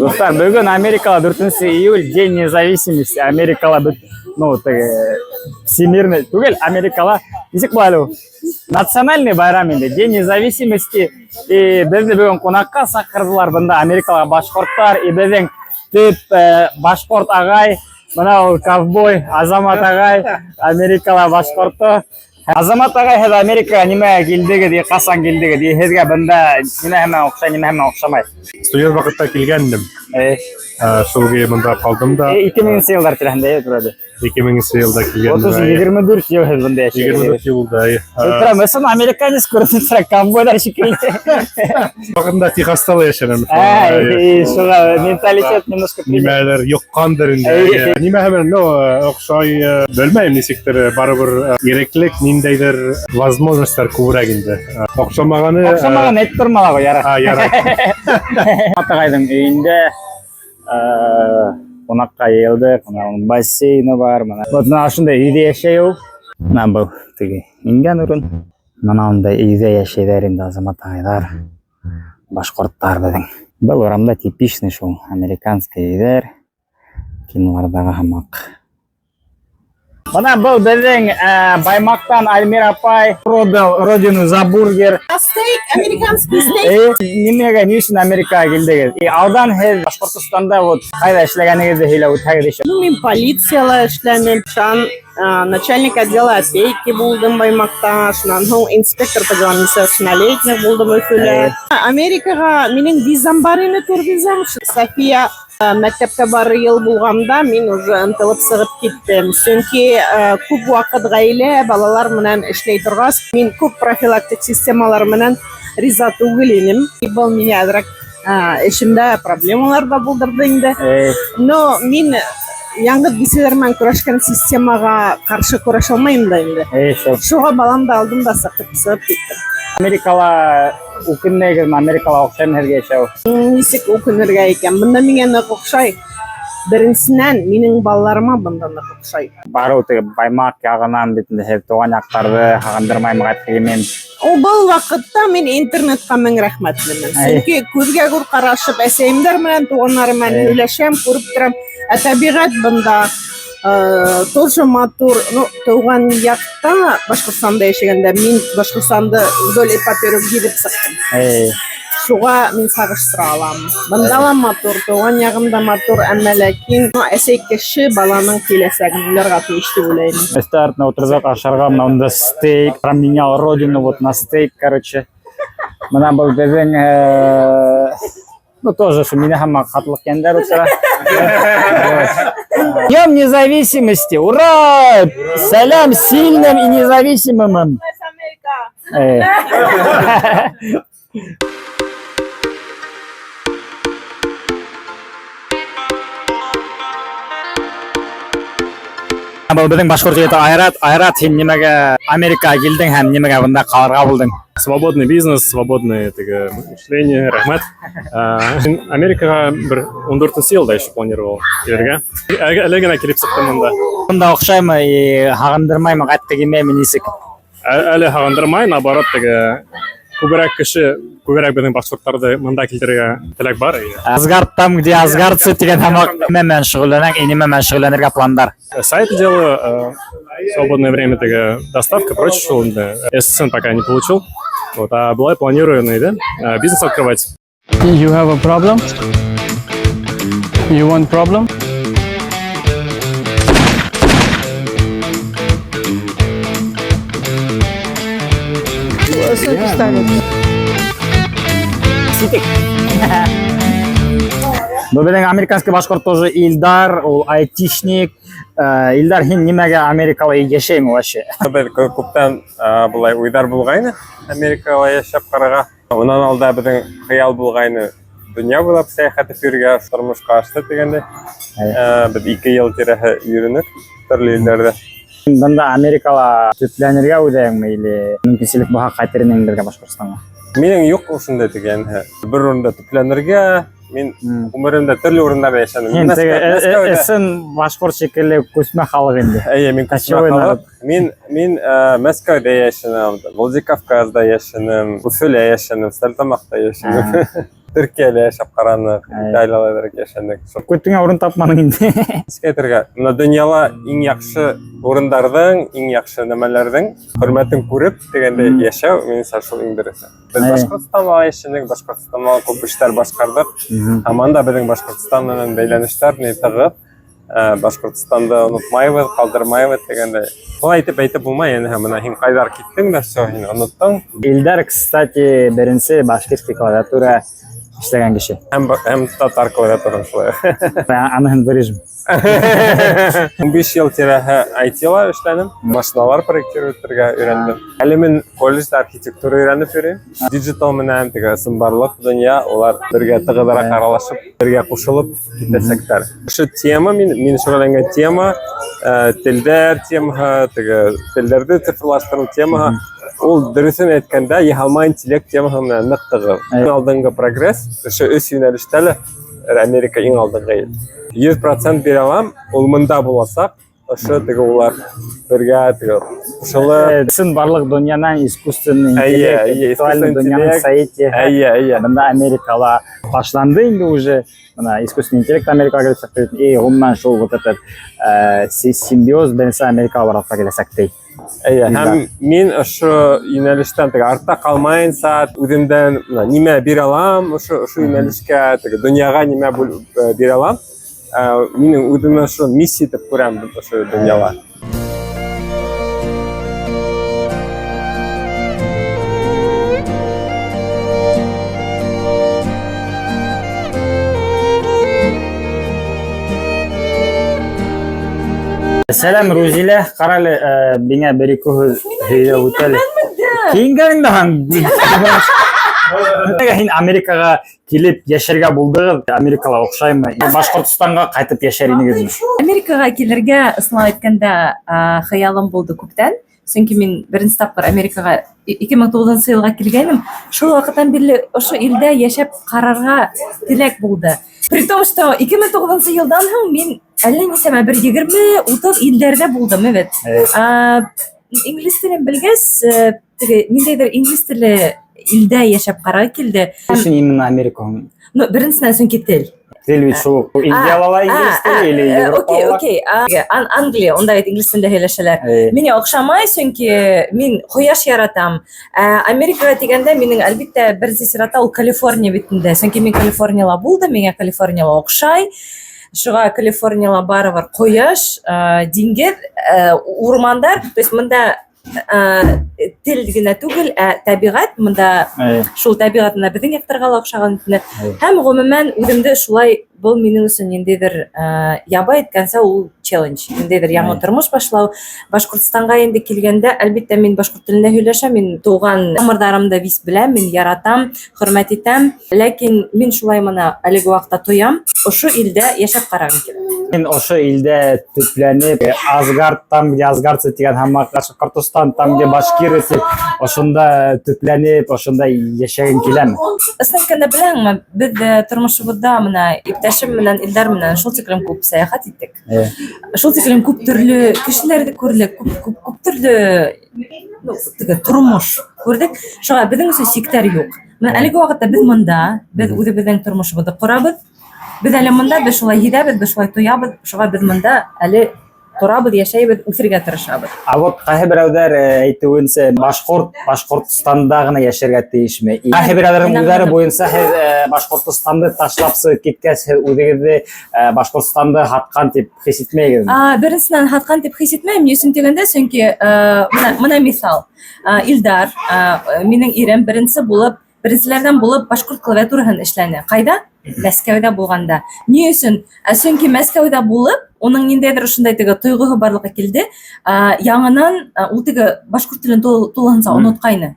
Дуҫтар, бөгөн Америкала 4 июль, День независимости. Америкала бөт, ну, теге, всемирный түгел, Америкала нисек була әле ул? Национальный байрам инде, День независимости. И беҙҙе бөгөн ҡунаҡҡа саҡырҙылар бында Америкала башҡорттар и беҙҙең төп башҡорт ағай, бына ул ковбой Азамат ағай, Америкала башҡорто. Азамат ағай, һеҙ Америкаға нимәгә килдегеҙ, и ҡасан килдегеҙ? И һеҙгә бында нимә менән оҡшай, нимә менән оҡшамай? Студент ваҡытта килгән инем. Шул көйө бында ҡалдым да. 2000 йылдар тирәһендә, вроде. 2000 йылда килгән. 30 24 йыл һеҙ бында йәшәйһегеҙ. 24 йыл булды. Прям ысын американец күренеп тора, ковбойҙар шикелле. Ваҡытында Техаста ла йәшәнем. И шуға менталитет немножко Нимәлер йоҡҡандыр инде. Нимәһе менән, ну, оҡшай, белмәйем, нисектер, барыбер иреклек, ниндәйҙер возможностьтар күберәк инде. Оҡшамағаны Оҡшамаған әйтеп торма ла, ярай. А, ярай. Ағайҙың өйөндә ҡунаҡҡа йыйылдыҡ. Бына уның бассейны бар, бына. Вот бына ошондай өйҙә йәшәй ул. Бына был теге ингән урын. Бына ундай өйҙә йәшәйҙәр инде Азамат ағайҙар. Башҡорттар беҙҙең. Был урамда типичный шул американский өйҙәр. Киноларҙағы һымаҡ. Бына был беҙҙең Баймаҡтан Альмира апай продал родину за бургер. Стейк, американский стейк. Нимәгә, ни өсөн Америкаға килдегеҙ? Алдан һеҙ Башҡортостанда вот ҡайҙа эшләгәнегеҙҙе һөйләп үтһәгеҙ еще. Ну, мин полицияла эшләнем. Шунан начальник отдела опеки булдым Баймаҡта. Шунан һуң инспектор по делам несовершеннолетних булдым Өфөлә. Америкаға минең визам бар ине, турвизам. София мәктәпкә барыр йыл булғанда мин уже ынтылып сығып киттем. Сөнки күп ваҡыт ғаилә, балалар менән эшләй торғас, мин күп профилактик системалар менән риза түгел инем. Был миңә әҙерәк эшемдә проблемалар ҙа булдырҙы инде. Но мин яңғыҙ бисәләр менән көрәшкән системаға ҡаршы көрәшә алмайым да инде. Шул. Шуға баламды алдым да сығып киттем. Америкала үкенмәйһегеҙме? Америкала оҡшаймы һеҙгә йәшәү? Нисек үкенергә икән? Бында миңә ныҡ оҡшай. Беренсенән, минең балаларыма бында ныҡ оҡшай. Барыу теге Баймаҡ яғынан бит инде һеҙ тыуған яҡтарҙы һағындырмаймы ҡайтҡы килмәйем? Ул был ваҡытта мин интернетҡа мең рәхмәтлемен. Сөнки күҙгә күҙ ҡарашып әсәйемдәр менән, туғандарым менән һөйләшәм, күреп торам. Ә тәбиғәт бында тоже матур. Ну, тыуған яҡта Башҡортостанда йәшәгәндә мин Башҡортостанды вдоль и поперек гиҙеп сыҡтым. Шуға мин сағыштыра алам. Бында ла матур, тыуған яғым да матур, әммә ләкин әсәй кеше баланың киләсәген уйларға тейеш тип уйлайым. Өҫтәл артына ултырҙыҡ ашарға, бына унда стейк, променял родину вот на стейк, короче. Бына был беҙҙең, ну, тоже шул мине һымаҡ һатлыҡ йәндәр ултыра. Днем независимости! Ура! Сәләм сильным и независимым! Был беҙҙең башҡорт егете Айрат. Айрат, һин нимәгә Америкаға килдең һәм нимәгә бында ҡалырға булдың? Свободный бизнес, свободное теге мышление, рәхмәт. Мин Америкаға бер 14 йылда еще планировал килергә. Әле генә килеп сыҡтым монда. Бында оҡшаймы, и һағындырмаймы, ҡайтҡы килмәйме, нисек? Әле һағындырмай, наоборот, теге күберәк кеше, күберәк беҙҙең башҡорттарҙы мында килтерергә теләк бар. Асгард там, где асгардцы тигән һымаҡ. Нимә менән шөғөлләнәң, и нимә менән шөғөлләнергә пландар? Сайт делаю, свободное время теге доставка, прочее, шул инде. ССН пока не получил. Вот, а былай планирую, ну, да, бизнес открывать. You have a problem? You want problem? Ситек. Был беҙҙең американский башҡорт тоже Илдар, ул айтишник. Илдар, һин нимәгә Америкала йәшәйме вообще? Беҙ күптән былай уйҙар булғайны Америкала йәшәп ҡарарға. Унан алда беҙҙең хыял булғайны донъя буйлап сәйәхәт итеп йөрөргә, тормошҡа ашты тигәндәй. Беҙ 2 йыл тирәһе йөрөнөк төрлө илдәрҙә. Бында Америкала төпләнергә уйлайһыңмы или мөмкинселек булһа ҡайтыр инең беҙгә Башҡортостанға? Минең юҡ ошондай тигән. Бер урында төпләнергә, мин ғүмеремдә төрлө урындарҙа йәшәнем. Һин теге ысын башҡорт шикелле күсмә халыҡ инде. Эйе, мин күсмә Кочевой халыҡ. народ. Мин Мәскәүҙә йәшәнем, Владикавказда йәшәнем, Өфөлә йәшәнем, Стәрлетамаҡта йәшәнем. Төркиәлә йәшәп ҡараныҡ, Италияла әҙерәк йәшәнек. Күтеңә урын тапманың инде. Нисек әйтергә, бына донъяла иң яҡшы урындарҙың, иң яҡшы нәмәләрҙең хөрмәтен күреп тигәндәй йәшәү, минеңсә, шул иң дөрөҫө. Беҙ Башҡортостанла йәшәнек, Башҡортостанла күп эштәр башҡарҙыҡ. Һаман да беҙҙең Башҡортостан менән бәйләнештәр ни тығыҙ. Башҡортостанды онотмайбыҙ, ҡалдырмайбыҙ тигәндәй. Шулай итеп әйтеп булмай, йәнәһе, бына һин ҡайҙар киттең дә, всё, һин оноттоң. Илдар, кстати, беренсе башкирский клавиатура эшләгән кеше. Һәм татар клавиатурын шулай. Аныһын вырежем. 15 йыл тирәһе IT-ла эшләнем. Машиналар проектировать итергә өйрәндем. Әле мин колледжда архитектура өйрәнеп йөрөйм. Digital менән теге ысынбарлыҡ донъя, улар бергә тығыҙыраҡ аралашып, бергә ҡушылып китәсәктәр. Ошо тема мин шөғөлләнгән тема, телдәр темаһы, теге телдәрҙе цифрлаштырыу темаһы, ул дөрөҫөн әйткәндә, яһалма интеллект темаһы менән ныҡ тығыҙ. Иң алдынғы прогресс, ошо өс йүнәлештә лә Америка иң алдынғы ил. 100% бирә алам, ул мында буласаҡ, ошо теге улар бергә теге ҡушылып. Ысынбарлыҡ донъянан искусственный интеллект, виртуальный донъяның соитие. Эйе, эйе. Бында Америкала башланды инде уже. Бына искусственный интеллект Америкаға киләсәк. И ғөмүмән шул вот этот симбиоз беренсе Америкаға барлыҡҡа киләсәк ти. Эйе, һәм мин ошо йүнәлештән теге артта ҡалмайынса, үҙемдән бына нимә бирә алам, ошо йүнәлешкә, теге донъяға нимә бирә алам. Минең үҙемә ошо миссия итеп күрәм ошо донъяла. Сәләм, Рузилә, ҡара әле, миңә бер ике һүҙ һөйләп үт әле. Кейенгәнең дә һаң. Һин Америкаға килеп йәшәргә булдығыҙ, Америкала оҡшаймы? Башҡортостанға ҡайтып йәшәр инегеҙме? Америкаға килергә, ысынлап әйткәндә, хыялым булды күптән. Сөнки мин беренсе тапҡыр Америкаға 2009 йылға килгәнем. Шул ваҡыттан бирле ошо илдә йәшәп ҡарарға теләк булды. При том, что 2009 йылдан һуң мин әллә нисәмә бер 20-30 илдәрҙә булдым, evet. Инглиз телен белгәс, теге ниндәйҙер инглиз теле илдә йәшәп ҡарағы килде. Өсөн именно Америка һуң? Ну, беренсенән, сөнки тел. Тел бит шул Индияла ла инглиз теле или Окей, Европала ла? окей. Англия, унда бит инглиз телендә һөйләшәләр. Миңә оҡшамай, сөнки мин ҡояш яратам. Америкаға тигәндә минең әлбиттә беренсе сиратта ул Калифорния бит инде. Сөнки мин Калифорнияла булдым, миңә Калифорнияла оҡшай. Шуға Калифорнияла барыбер ҡояш, диңгеҙ, урмандар, то есть мында тел генә түгел, ә тәбиғәт, мында шул тәбиғәт мына беҙҙең яҡтарға ла оҡшаған бит инде. Һәм ғөмүмән үҙемде шулай, был минең өсөн ниндәйҙер, ябай әйткәнсә, ул челлендж, ниндәйҙер яңы тормош башлау. Башҡортостанға инде килгәндә, әлбиттә, мин башҡорт телендә һөйләшәм, мин тыуған тамырҙарымды бик беләм, мин яратам, хөрмәт итәм. Ләкин мин шулай мына әлеге ваҡытта тоям, ошо илдә йәшәп ҡарағым килә. Мин ошо илдә төпләнеп, Асгард там, где асгардцы тигән һәм Башҡортостан там, где башкиры тип, ошонда төпләнеп, ошонда йәшәгем киләме? Ысын әйткәндә, беләһеңме, беҙ тормошобоҙҙа мына иптәшем менән Илдар менән шул тиклем күп сәйәхәт иттек. Шул тиклем күп төрлө кешеләрҙе күрҙек, күп, күп, күп төрлө, ну, теге тормош күрҙек. Шуға беҙҙең өсөн сиктәр юҡ. Мына әлеге ваҡытта беҙ мында, беҙ үҙебеҙҙең тормошобоҙҙо ҡорабыҙ. Беҙ әле мында, беҙ шулай һиҙәбеҙ, беҙ шулай тоябыҙ, шуға беҙ мында әле торабыҙ, йәшәйбеҙ, үҫергә тырышабыҙ. А вот ҡайһы берәүҙәр әйтеүенсә, башҡорт Башҡортостанда ғына йәшәргә тейешме? Ҡайһы берәүҙәрҙең уйҙары буйынса, һеҙ Башҡортостанды ташлап сығып киткәс, һеҙ үҙегеҙҙе Башҡортостанды һатҡан тип хис итмәйһегеҙме? Беренсенән, һатҡан тип хис итмәйем. Ни өсөн тигәндә, сөнки мына миҫал. Илдар, минең ирем беренселәрҙән булып башҡорт клавиатураһын эшләне. Ҡайҙа? Мәскәүҙә булғанда. Ни өсөн? Сөнки Мәскәүҙә булып, уның ниндәйҙер ошондай теге тойғоһо барлыҡҡа килде. Яңынан, ул теге башҡорт телен тулыһынса онотҡайны.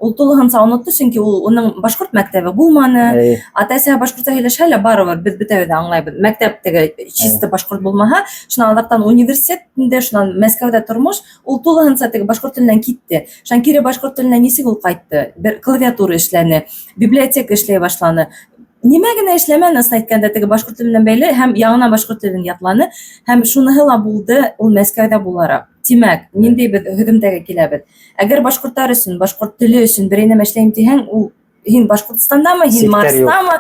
Ул тулыһынса онотто, сөнки ул уның башҡорт мәктәбе булманы. Ата-әсәһе башҡортса һөйләшһә лә, барыбер беҙ бөтәбеҙ дә аңлайбыҙ. Мәктәп теге чисто башҡорт булмаһа, шунан аҙаҡтан университетында, шунан Мәскәүҙә тормош, ул тулыһынса теге башҡорт теленән китте. Шунан кире башҡорт теленә нисек ул ҡайтты? Бер клавиатура эшләне, библиотека эшләй башланы. Нимә генә эшләмәне, ысын әйткәндә, теге башҡорт теле менән бәйле һәм яңынан башҡорт телен ятланы, һәм шуныһы ла булды ул Мәскәүҙә булараҡ. Тимәк, ниндәй беҙ һөҙөмтәгә киләбеҙ? Әгәр башҡорттар өсөн, башҡорт теле өсөн берәй нәмә эшләйем тиһәң, ул Һин Башҡортостандамы, һин Сиктәр юҡ. Марстамы,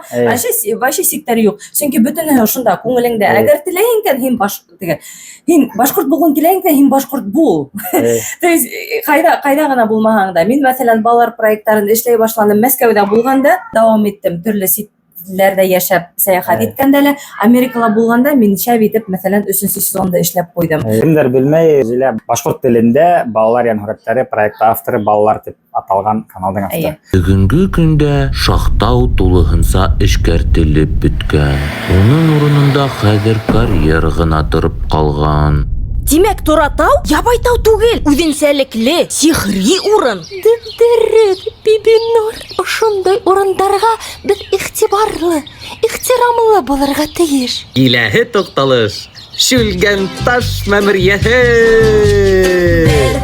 вообще сиктәр юҡ. Сөнки бөтөнөһө ошонда күңелеңдә. Әгәр теләйһең икән, һин баш теге, һин башҡорт булғың килә икән, һин башҡорт бул. То есть ҡайҙа ғына булмаһаң да. Мин, мәҫәлән, балалар проекттарын эшләй башланым Мәскәүҙә булғанда, дауам иттем төрлө ситтәрҙә йәшәп сәйәхәт иткәндә лә, Америкала булғанда мин шәп итеп, мәҫәлән, өсөнсө сезонда эшләп ҡуйҙым. Кемдер белмәй, Зилә башҡорт телендә «Балалар йәнһүрәттәре» проекты авторы, «Балалар» тип аталған каналдың авторы. Бөгөнгө көндә Шахтау тулыһынса эшкәртелеп бөткән. Уның урынында хәҙер карьер ғына тороп ҡалған. Тимәк, Торатау ябай тау түгел, үҙенсәлекле, сихри урын. Дөрөҫ, Бибинур. Ошондай урындарға беҙ иғтибарлы, ихтирамлы булырға тейеш. Киләһе туҡталыш Шүлгәнташ мәмерйәһе.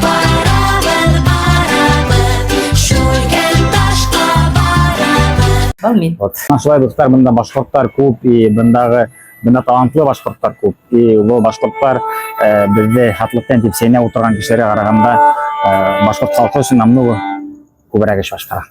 Барабыҙ, барабыҙ, Шүлгәнташҡа барабыҙ. Был мин. Вот. Шулай, дуҫтар, бында башҡорттар күп, и бында талантлы башҡорттар күп. И был башҡорттар беҙҙе һатлыҡтан тип сәйнәп ултырған кешеләргә ҡарағанда башҡорт халҡы өсөн намного күберәк эш башҡара.